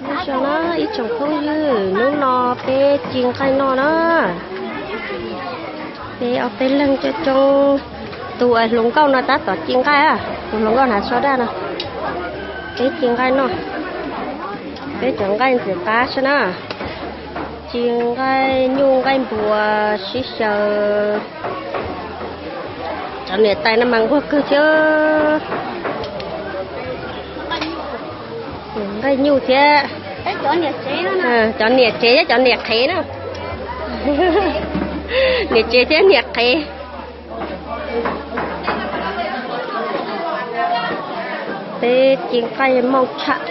Nyob zoo na ib tsoom phooj ywg, hnub no peb ci nqaij noj na. Peb ob peb leeg coob coob, tus uas hluas nkauj no tab tom ci nqaij, tus hluas nkauj hnav sab daj no. Peb ci nqaij noj, peb cov nqaij ntxim qab xwb na. Ci nqaij nyuj nqaij npua sib xyaw. Cov niam tais no mas nquag kawg thiab. Nqaij nyuj thiab. Cov niam tsev thiab cov niam qhev na. Niam tsev thiab niam qhev. Peb ci nqaij mooj tshaj,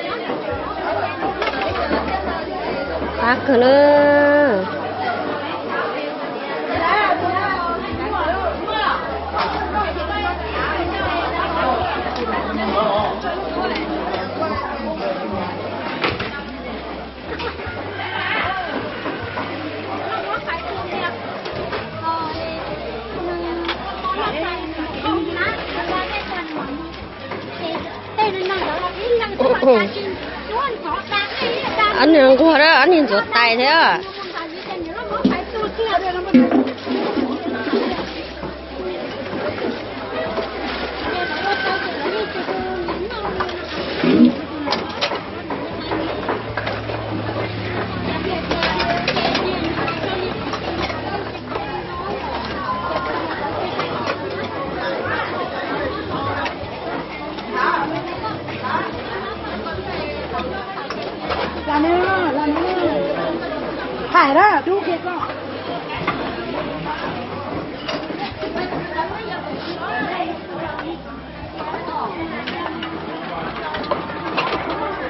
qab kawg na. Ob niag nquag, ob niag ntxuav tais thiab.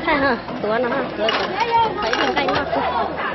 Thaij no, tuav no, tuav, tuav ib nqaij noj.